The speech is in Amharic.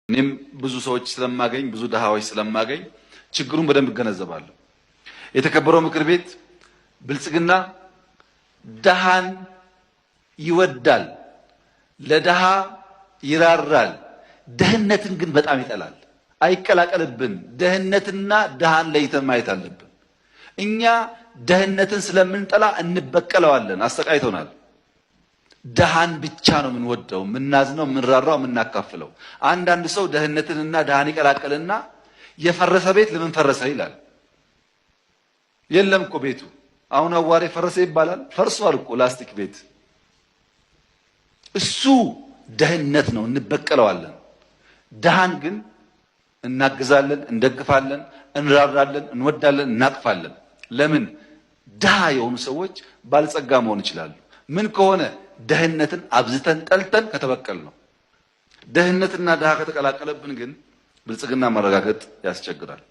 እኔም ብዙ ሰዎች ስለማገኝ፣ ብዙ ድሃዎች ስለማገኝ ችግሩን በደንብ እገነዘባለሁ። የተከበረው ምክር ቤት፣ ብልጽግና ድሃን ይወዳል፣ ለድሃ ይራራል፣ ድህነትን ግን በጣም ይጠላል። አይቀላቀልብን። ድህነትና ድሃን ለይተን ማየት አለብን። እኛ ድህነትን ስለምንጠላ እንበቀለዋለን፣ አሰቃይቶናል። ድሃን ብቻ ነው የምንወደው፣ የምናዝነው፣ የምንራራው፣ የምናካፍለው። አንዳንድ ሰው ድህነትንና ድሃን ይቀላቀልና የፈረሰ ቤት ለምን ፈረሰ ይላል። የለም እኮ ቤቱ አሁን አዋሬ ፈረሰ ይባላል። ፈርሷል እኮ ላስቲክ ቤት። እሱ ድህነት ነው፣ እንበቀለዋለን። ድሃን ግን እናግዛለን፣ እንደግፋለን፣ እንራራለን፣ እንወዳለን፣ እናቅፋለን። ለምን? ድሃ የሆኑ ሰዎች ባለጸጋ መሆን ይችላሉ። ምን ከሆነ? ድህነትን አብዝተን ጠልተን ከተበቀል ነው። ድህነትና ድሃ ከተቀላቀለብን ግን ብልጽግና ማረጋገጥ ያስቸግራል።